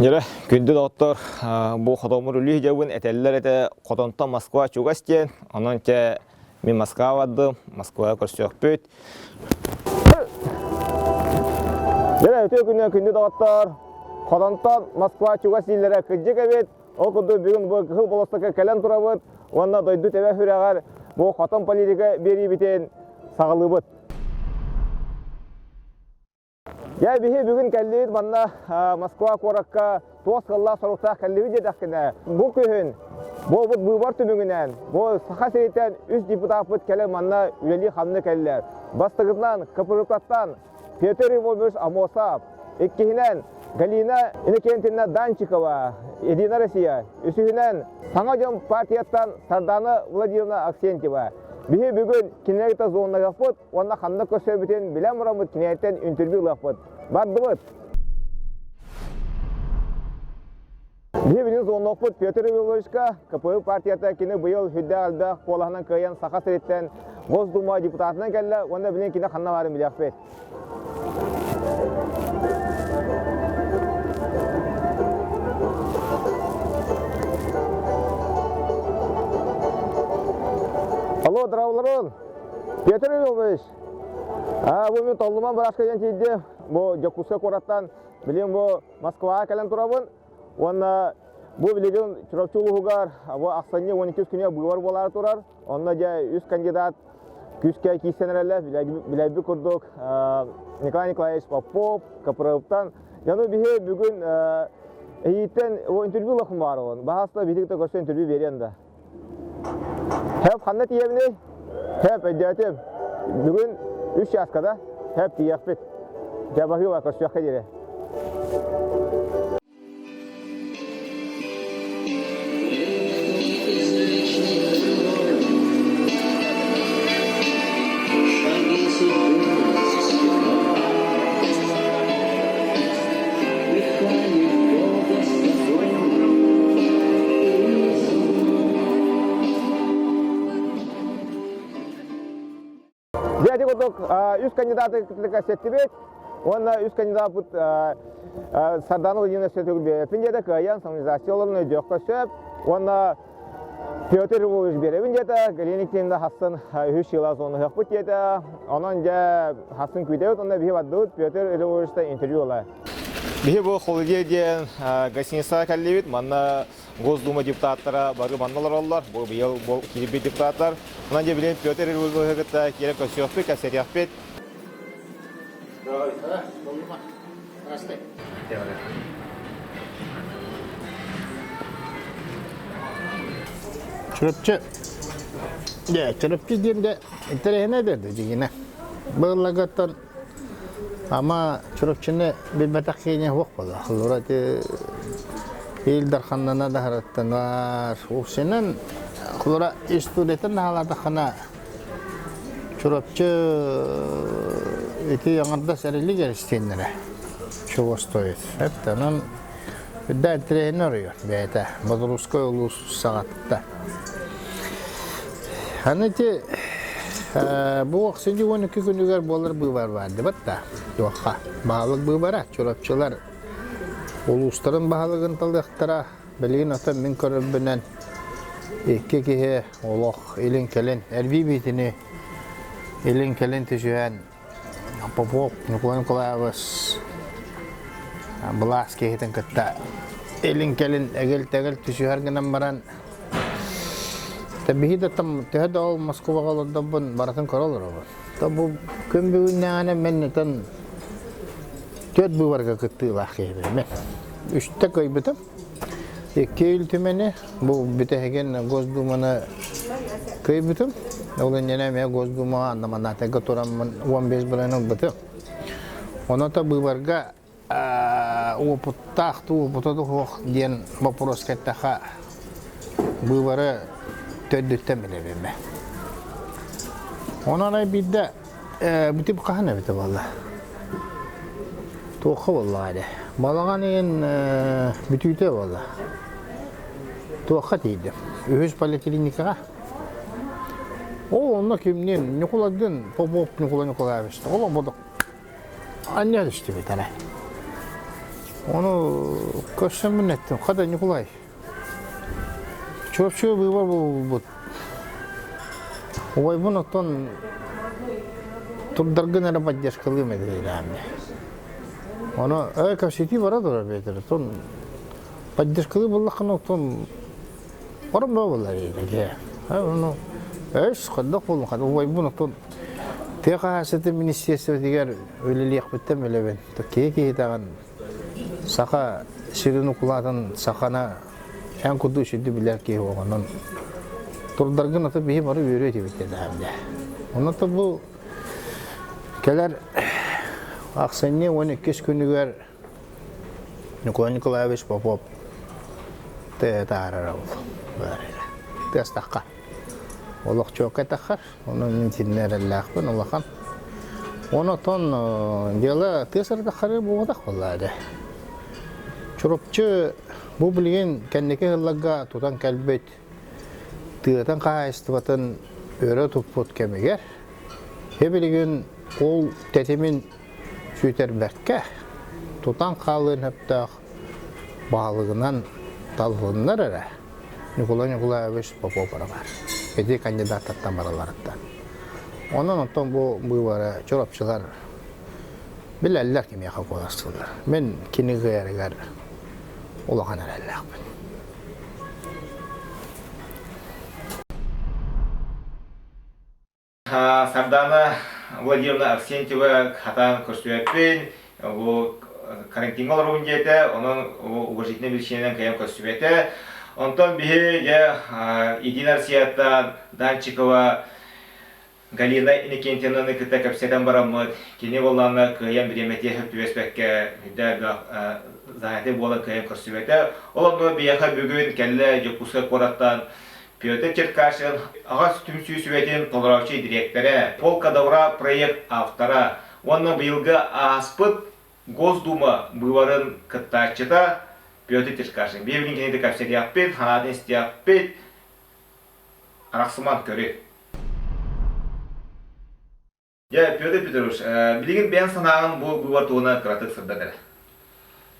Дьэрэ, күндү доҕоттор, бу хотоммор үлүү дьабын этэллэр этэ, хотонтон Москва чугас диэн, онон чэ мин Москва бардым, Москваҕа көрсүөхпүт. Дьэрэ, үтүө күнү күндү доҕоттор, хотонтон Москва чугас дииллэрэ кырдьык эбит, ол курдук бүгүн бу Кыһыл болуоссакка кэлэн турабыт уонна дойду тэбэ сүрэҕэр бу хотон политика биэриибитин саҕалыыбыт. Дьэ, биһи бүгүн кэллибит манна Москва куоракка туох сыаллаах-соруктаах кэллибит диэтэххинэ, бу күһүн буолбут быыбар түмүгүнэн бу Саха сириттэн үс депутаппыт кэлэн манна үлэлии-хамныы кэллэ. Бастакытынан КПРК-ттан Петр Иванович Амосов, иккиһинэн Галина Иннокентьевна Данчикова, Единая Россия, үсүһүнэн Саҥа дьон партияттан Сардана Владимировна Аксентьева. Биһи бүгүн кинилэри кытта зоннаһыахпыт уонна ханна көрсөбүтүн билэн бараммыт кинилэртэн интервью ылыахпыт. Бардыбыт! Биһи билин зоннуохпут Петр Ивановичка КПУ партията кини быйыл сүрдээх элбэх куолаһынан кыайан Саха сириттэн Госдума депутатынан кэллэ уонна билин кини ханна баарын билиэхпит. Алло, здравствуйте. Петр Иванович, бу мин Толлуман бырааска диэн тиийдим. Бу Дьокуускай куораттан билигин бу Москваҕа кэлэн турабын. Уонна бу билигин Чурапчы улууһугар бу ахсынньы 12 күнү быыбар буолаары турар. Онно дьэ үс кандидат күүскэ киирсэн эрэллэр. Билэрбит курдук Николай Николаевич Попов, КПРФ-тан. Дьону биһи бүгүн эйииттэн интервью ылахым баар Баһаста биһиги көрсө интервью биэриэн да. Хэп ханна тиийэбиний? Хэп өйдөөтүм. Бүгүн үс чааска да? Хэп тиийиэхпит. Дьэ баһыыба көрсүөххэ диэри. Дьэ ити курдук үс кандидаты кэпсэттибит уонна үс кандидаппыт Сардана Владимировна Светлана биэрэппин диэтэ кыайан самоизоляция олорун өйдүөххэ сөп уонна Петр Львович биэрэбин диэтэ, Галина Никитина хассын үһүс сыла зонаһыахпыт диэтэ. Онон дьэ хассын күүтэбит уонна биһи бардыбыт Петр Львовичтан интервью ыла. Биһи бу Холидей диэн гостиницаҕа кэллибит. Манна Госдума депутаттара бары манна олороллор. Бу быйыл бу киирбит депутаттар. Онон дьэ билигин Петр Львовичы кытта киирэн көрсүөхпүт, кэпсэтиэхпит. Чурапчы, дьэ, Чурапчы диэн дьэ интэриэһинэй да дьиҥинэ. Быыллагаттан ама Чурапчыны билбэтэх киһини суох буолла. Холобура ити Ил Дарханнана даһараттанар. Уксинан холобура историятын наһаалаатаххына Чурапчы ити аҥардас эрилик эристиэннэрэ чего стоит. Это онон үрдэ интэриэһинэй оройуон бэйэтэ Бодрускай улуус саҕатта. Аны ити бу ахсынньы 12 күнүгэр буолар быыбар баардыбат да туохха баһылык быыбара Чурапчылар улуустарын баһылыгын талыахтара Билигин атын мин көрөрбүнэн икки киһи олох илин-кэлин эрбии биитини илин-кэлин түсүһэн Попов Ньукулай Николаевич былаас киһитин кытта илин-кэлин эгил-тэгил түсүһэр гынан баран биһи да там төһө да ол Москваҕа олордорбун барытын көрө олоробун. То бу күн бүгүннэҕинэ мен ытан түөрт быыбарга кыттыылаах киһибин мен. Үстэ кыайбытым. Икки Ил Түмэни, бу бүтэһигин Госдуманы кыайбытым. Ол иннинэ эмиэ Госдумаҕа Аннаманатайга тураммын 15 бырайын ылбытым. Онон быыбарга уопуттаах дуу, уопута да суох диэн боппуруоска эттэххэ, быыбары төрдүттэн билэбин мин. Онон биирдэ бүтүп хаһан эбитэ буолла? Туохха буоллаҕа ини? Балаҕан ыйын бүтүүтэ буолла. Туохха тиийдим? Үһүс поликлиникаҕа. Ол онно кимниин Ньукуладыын Попов Ньукулай Николаевич ол ободок анньа түстүбүт эрэ. Ону көрсөммүн эттим, хата Ньукулай, Чуопчу быыбар буолбут. Убайбын оттон турдаргын эрэ поддержкалыым этилээм. Ону э кэпсэтии бара турар Петр. Оттон поддержкалыы буоллаххына оттон орон баа буолар дии. Ону өс хайдах буоллун хата убайбын оттон тыа хаһаайыстыбатын министерствотыгар үлэлиэхпиттэн билэбин. Киһи киһитэҕин Саха сирин укулаатын сахана эн курдук сүдү билэр киһи оҕонон турдаргын аты биһи бары үөрүө этибит диэтэҕим дии. Онон бу кэлэр ахсынньы 12 күнүгэр Николай Николаевич Попов тыа таһаарара ол тыастахха олох чуокка таххар Онон мин синнэ эрэллээхпин улахан. Онотон дьыала тыа сырдаххары буолбатах буоллаа дэ. Чурапчы бу билигин кэнники сылларга тутан кэлбит тыатын хаһаайыстыбатын өрө туппут кэмигэр билигин ол тэтимин сүтэрбэккэ тутан хаалыан сөптөөх баһылыгынан талылыннар эрэ Ньукулай Ньукулаевич Попов баар. Ити кандидаттартан бараларыттан. Онон оттон бу быыбары чурапчылар билэллэр кимиэхэ куоластыыллар. Мин кини кыайарыгар улахан эрэллээхпин. Сардаана Владимировна Арсентьева хатаан көрсүбэппин, бу карантиҥҥа олоробун диэтэ, онон уважительнай причинанан кыайан көрсүбэтэ. Онтон биһи дьэ Единая Россияттан Данчикова Галина Иннокентьевнаны кытта кэпсэтэн бараммыт, кини буоллаҕына кыайан бириэмэтигэр сөп түбэспэккэ үрдэ элбэх занятый буолан кыайан көрсүбэтэ. Ол онно биһиэхэ бүгүн кэллэ Дьокуускай куораттан Петр Черкашин аҕас түмсүү сүбэтин толорооччу дириэктэрэ, Полка добра проект автора уонна быйылгы ааспыт Госдума быыбарын кыттааччыта Петр Черкашин. Биһиги кинини кэпсэтиэхпит, санаатын истиэхпит, арахсыман көрү. Дьэ, Петр Петрович, билигин бэйэҥ санааҕын бу быыбар туһунан кыратык сырдат эрэ.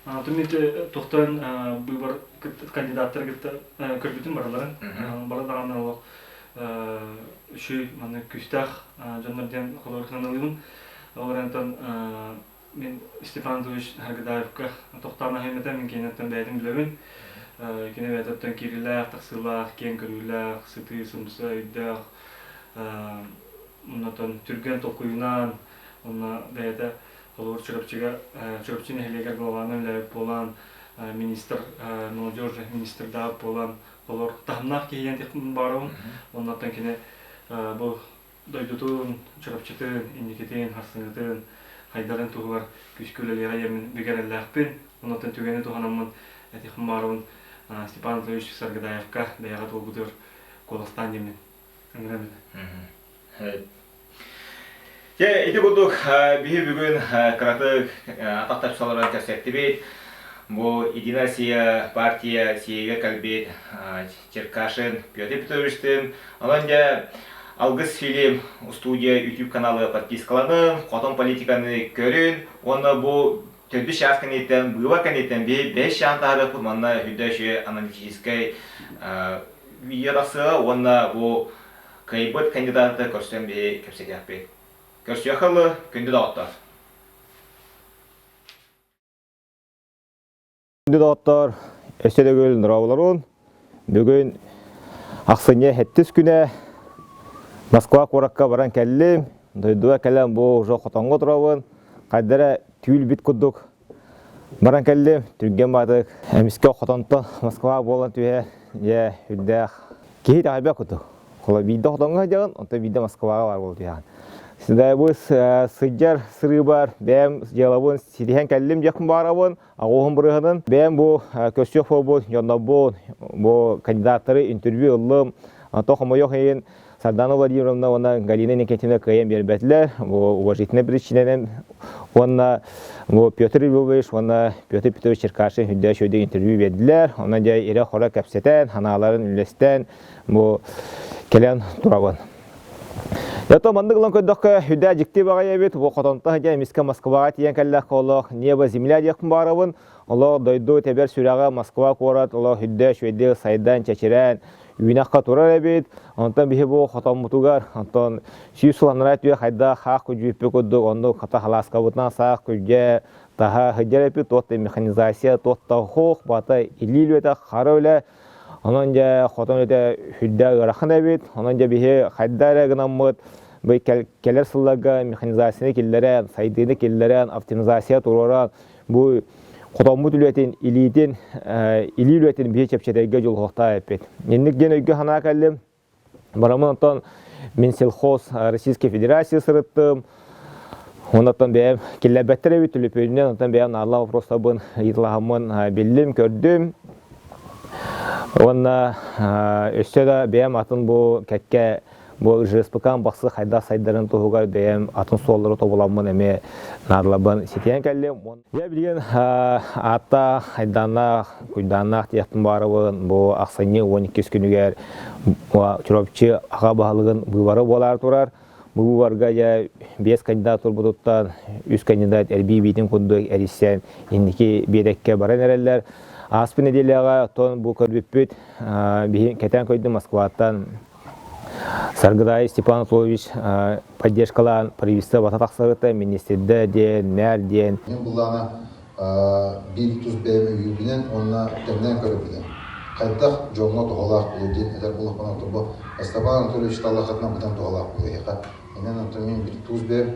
Түмүккэ тохтоон быыбар кандидаттары кытта көрбүтүм барыларын. Бары даҕаны олох үчүгэй маннык күүстээх дьоннор диэн холобур саналыыбын. Ол эрэн мин Степан Анатольевич Харгыдаевка тохтоон аһыам этэ, мин киниттэн бэйэтин билэбин. Кини бэйэтиттэн киириилээх, тахсыылаах, киэҥ көрүүлээх, сытыы, сымса өйдөөх, оннотон түргэн толкуйунан, уонна бэйэтэ холобур Чурапчыга Чурапчы нэһилиэгэр главанан үлэлээбит буолан, министр молодежи министрдаах буолан, олор таһымнаах киһи диэн баарабын. Оннотон кини бу дойдутун, Чурапчытын, инникитин, харсыҥҥытын, хайдарын туһугар күүскэ үлэлиэҕэ диэммин бүк эрэллээхпин. Оннотон түгэни туһанаммын этиэхпин баарабын Степан Анатольевич Саргыдаевка бэйэҕэ туолбутугар куоластаан диэммин ыҥырабын. Дьэ, ити курдук биһи бүгүн кыратык атах тапсаларын кэпсэттибит. Бу Единая Россия партия сиэйгэ кэлбит Черкашин Петр Петровичтыын. Онон дьэ, Алгыс фильм студия YouTube каналы подпискаланын, хотон политиканы көрүн уонна бу төрдүс чаас кэнниттэн, быыбар кэнниттэн биһи бэс чаан таһаарыахпыт манна үрдэ аналитическай видео тахсыаҕа уонна бу кыайбыт кандидаты көрсөн биһи кэпсэтиэхпит. Көрсүөххэ ылы, күндү доҕоттор! Күндү доҕоттор, өссө төгүл нороволорун. Бүгүн ахсынньы сэттис күнэ Москва куоракка баран кэллим. Дойдуга кэлэн бу уже хотоҥҥо турабын. Хайда эрэ түүл бит курдук баран кэллим. Түргэн баатык эмискэ хотонтон Москва буолан түһэ дьэ үрдээх киһи итэҕэйбэт курдук. Холо биирдэ хотоҥҥо сылдьаҕын, онтон биирдэ Москваҕа баар буола түһэҕин. Сыдайбыс сылдьар сырыыбар бэйэм дьыалабын ситиһэн кэллим диэхпин баҕарабын. Аҕуһун бырыһынын бэйэм бу көрсүөх буолбут дьоннорбун, бу кандидаттары интервью ыллым. Онтон хомойуох иһин Сардана Владимировна уонна Галина Никитина кыайан биэрбэтилэр. Бу уважительнай причинэнэн уонна бу Петр Львович уонна Петр Петрович Черкашин үрдэ үчүгэйдик интервью биэрдилэр. Онон дьэ ирэ-хоро кэпсэтэн, санааларын үллэстэн бу кэлэн турабын. Это маннык ылан көрдөххө, үдэ дьикти баҕайы эбит. Бу хотонто дьэ эмискэ Москваҕа тиийэн кэллэххэ олох небо земля диэхпин баарабын. Олох дойду тэбэр сүрэҕэ Москва куорат олох үрдэ үчүгэйдик сайдан, чэчирээн, үүнэххэ турар эбит. Онтон биһи бу хотоммутугар, онтон сүүс сыл анараа өттүгэр хайдах хаах күдьүүппүт курдук, оннук хата халааскабытынан саах күдьэ таһа сылдьар эбит. Туох да механизация, туох да суох, бата илии үлэтэ, хара үлэ. Онон дьэ хотон үлэтэ сүрдээх ыарахан эбит. Онон дьэ биһи хайда эрэ гынаммыт бу кэлэр сылларга механизацияны киллэрэн, сайдыыны киллэрэн, оптимизация туруоран, бу хотоммут үлэтин илиитин илии үлэтин биһи чэпчэтэргэ дьулуһуохтаах эппит. Инник диэн өйгө санаа кэллим. Барамын онтон Минсельхоз Российской Федерации сырыттым. Онтон бэйэм киллэрбэттэр эбит төлөпүөнүнэн, онтон бэйэм наадалаах вопростарбын ыйыталаһаммын биллим, көрдүм. Уонна өссө да бэйэм атын бу кэккэ бу ЖСПК бахсы хайдах сайдарын туһугар бэйэм атын суоллары тобуламмын эмиэ наадаларбын ситиһэн кэллим. Дьэ билигин ааттаах, айдааннаах, куйдааннаах диэхпин баарабын бу ахсынньы 12 күнүгэр Чурапчы аҕа баһылыгын быыбара буолаары турар. Бу быыбарга дьэ биэс кандидат турбутуттан үс кандидат эрбии биитин курдук эрийсэн инники биэтэккэ баран эрэллэр. Ааспыт нэдиэлэҕэ оттон бу көрбүппүт биһи кэтээн көрдүм Москваттан Саргыдай Степан Анатольевич поддержкалаан правительство бата тахсарыта министрдэ диэн, мэр диэн. Мин былаана биир тус бэйэм өйүүбүнэн уонна тэҥнээн көрөбүнэн хайдах дьоҥҥо туһалаах буолуо диэн этэр буоллахпына оттон бу Степан Анатольевич таллахатынан быдан туһалаах буолуо эһиэхэ. Инэн оттон мин биир тус бэйэм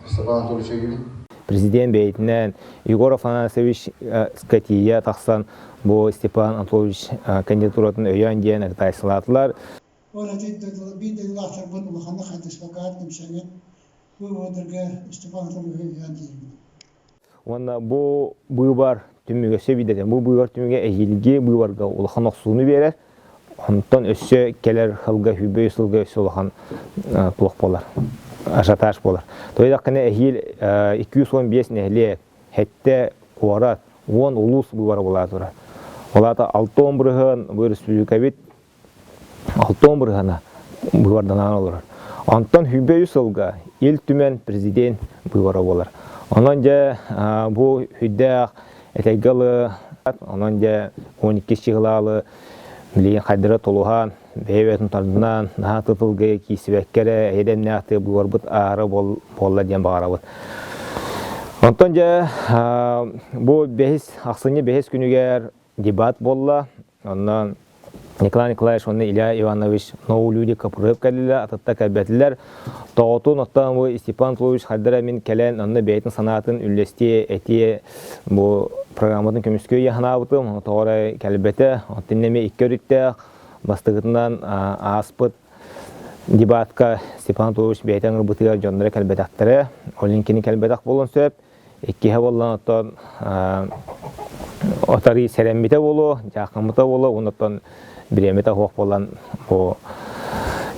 Степан Анатольевич өйүүбүн. Президент бэйэтинэн Егор Афанасьевич Скотия тахсан бу Степан Анатольевич кандидатуратын өйөөн диэн агитациялаатылар. Ол ити биир дойдулаахтарбын улаханнык хайдыспакка түмсэҥҥит бу уодарга Степан Анатольевиһы өйөөн диибин. Уонна бу быыбар түмүгэ өссө биирдэтэн бу быыбар түмүгэ эһиилги быыбарга улахан охсууну биэрэр. Онтон өссө кэлэр сылга сүүрбэ үс сылга өссө улахан туох буолар, ажиотаж буолар. Тоҕо эһиил 215 нэһилиэк, сэттэ куорат, уон улуус быыбара буолаа турар. Ол аата 60% бу республикабыт 60 бырыһыана быыбарданан олорор. Онтон 23 сылга Ил Түмэн президент быыбара буолар. Онон дьэ бу сүрдээх этэйгэ ылы, онон дьэ 12 чыһылаалы билигин хайдара тулуһан, бэйэ-бэйэтин тардынан, наһаа тытылгы киирсибэккэ эрэ эйэ-дэмнээхтик быыбарбыт аара буолла диэн баҕарабыт. Онтон дьэ бу бэһис ахсынньы бэһис күнүгэр дебат буолла. Онно Николай Николаевич уонна Илья Иванович новые люди капырып кэллилэр, ататта кэлбэтилэр. Тоҕотун оттон бу Степан Анатольевич хайдара мин кэлэн онно бэйэтин санаатын үллэстиэ, этиэ бу программатын көмүскүө санаабытым, тоҕо эрэ кэлбэтэ. Оттон эмиэ икки өрүттээх бастакытынан ааспыт дебатка Степан Анатольевич бэйэтэ ыҥырбытыгар дьонноро кэлбэтэхтэрэ. Ол иһин кини кэлбэтэх буолуон сөп. Иккиһэ буоллан оттон отарыы сэрэммитэ буолуо, дьааххаммыта буолуо, уонна оттон бириэмэтэ суох буолан бу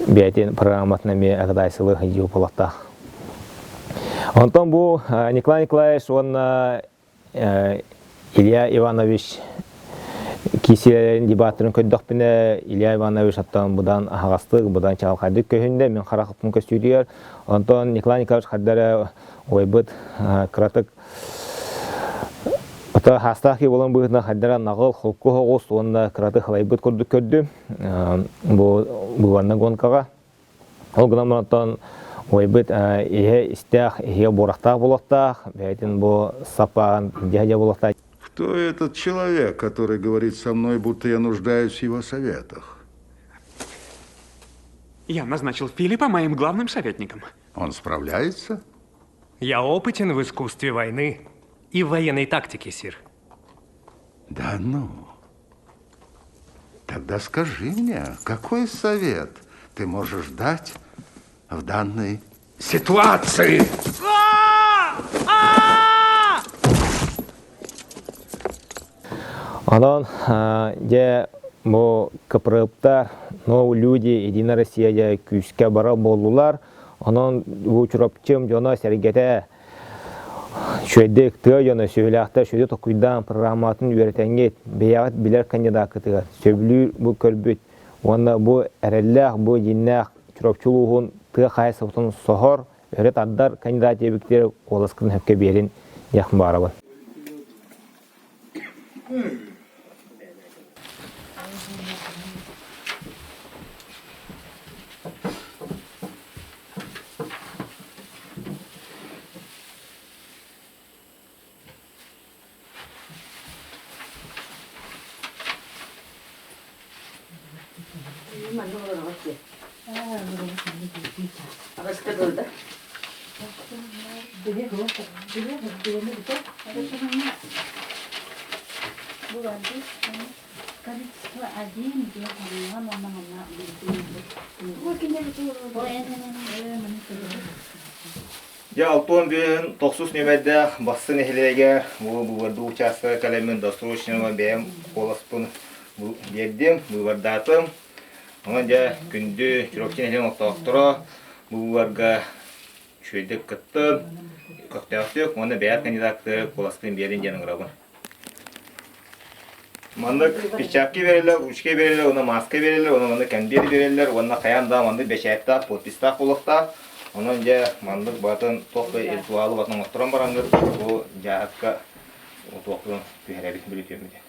бэйэтин программатын эмиэ агадайсылыы сылдьыы буолуохтаах. Онтон бу Николай Николаевич уонна Илья Иванович киисилэрин дебаттарын көрдөхпүнэ, Илья Иванович оттон быдан аһаҕастык, быдан чаҕылхайдык көһүндэ, мин харахпын көстүүтүгэр. Онтон Николай Николаевич хайдара Убайбыт кыратык ото хаастаах киһи буолан быһыытынан хайдара наҕыл, холку соҕус уонна кыратык халайбыт курдук көрдүм. Бу быыбарна гонкаҕа. Ол гынан баран убайбыт иһэ истээх, иһигэ буорахтаах буолуохтаах, бэйэтин бу сапаан дьэ буолуохтаах. Кто этот человек, который говорит со мной, будто я нуждаюсь в его советах? Я назначил Филиппа моим главным советником. Он справляется? Я опытен в искусстве войны и в военной тактике, сир. Да ну. Тогда скажи мне, какой совет ты можешь дать в данной ситуации? Онон дьэ бу КПРПтар, Новые люди, Единая Россия дьэ күүскэ бара буоллулар. Онон бу Чурапчым дьоно-сэргэтэ үчүгэйдик тыа дьоно сүөһүлээхтэр сүдү толкуйдаан программатын үөрэтэҥҥит, бэйэҕит билэр кандидаккытыгар сөбүлүүр бу көрбүт уонна бу эрэллээх, бу дьиннээх. Чурапчы улууһун тыа хаһаайыстыбатын соһор, өрө тардар кандидат диэбиттэр куоласкын сөпкө биэрин диэхпин баҕарабын. Дьэ, алтыан бүөн тохсус нүөмэрдээх Бассы нэһилиэгэ бу быыбардыы учаастага кэлэммин досрочно бэйэм куоласпын биэрдим, быыбардаатым. Онон дьэ, күндү Чурапчы нэһилиэгин олохтоохторо бу быыбарга үчүгэйдик кыттын, көхтөөхтүк уонна бэйэ кандидаттары куоласпын биэрин диэн ыҥырабын. Маннык перчатки биэрэллэр, ручка биэрэллэр, уонна маска биэрэллэр, уонна маннык кэмбиэр биэрэллэр, уонна хайаан да маннык бэчээттээх, подпистаах буолуохтаах. Онон дьэ маннык батын туох да ритуалы батын оҥотторон бараҥҥыт бу дьааһыкка туохпутун түһэрэбит бүлүтүөммүт.